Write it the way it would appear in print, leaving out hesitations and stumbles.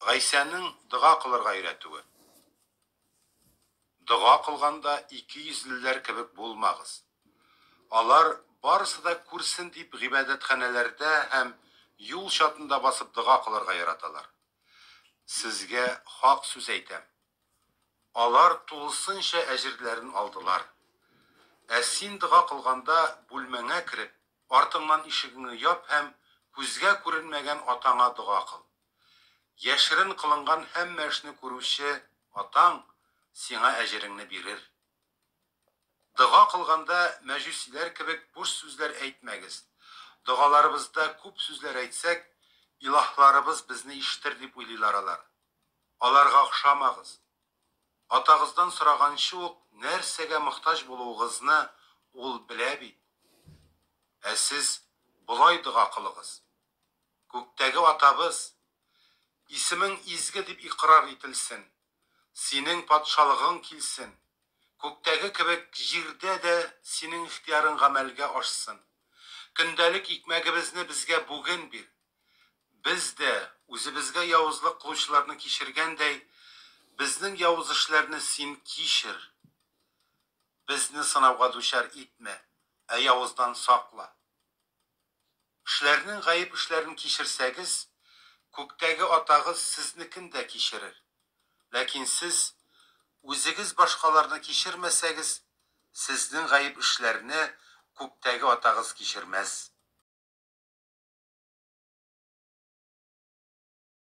Гайсәнең дога кылырга өйрәтүе. Дога кылганда икейөзлеләр кебек булмагыз. Алар, барысы да күрсен дип, гыйбадәтханәләрдә һәм юл чатында басып дога кылырга яраталар. Сезгә хак сүз әйтәм, алар тулысынча әҗерләрен алдылар. Ә син дога кылганда, бүлмәңә кереп, артыңнан ишегеңне яп һәм күзгә күренмәгән Атаңа дога кыл. Яшерен кылынган һәммә эшне күрүче Атаң сиңа әҗереңне бирер. Дога кылганда мәҗүсиләр кебек буш сүзләр әйтмәгез. Догаларыбызда күп сүзләр әйтсәк, илаһларыбыз безне ишетер дип уйлыйлар алар. Аларга охшамагыз. Атагыздан сораганчы ук нәрсәгә мохтаҗ булуыгызны ул белә бит. Ә сез болай дога кылыгыз. Күктәге Атабыз, исемең изге дип икърар ителсен, Синең патшалыгың килсен, күктәге кебек җирдә дә Синең ихтыярың гамәлгә ашсын. Көндәлек икмәгебезне безгә бүген бир. Без дә, үзебезгә явызлык кылучыларны кичергәндәй, безнең явыз эшләрне Син кичер. Безне сынауга дучар итмә, ә явыздан сакла. Кешеләрнең гаеп эшләрен кичерсәгез, күктәге Атагыз сезнекен дә кичерер. Ләкин сез үзегез башкаларны кичермәсәгез, сезнең гаеп эшләрне күктәге Атагыз кичермәс.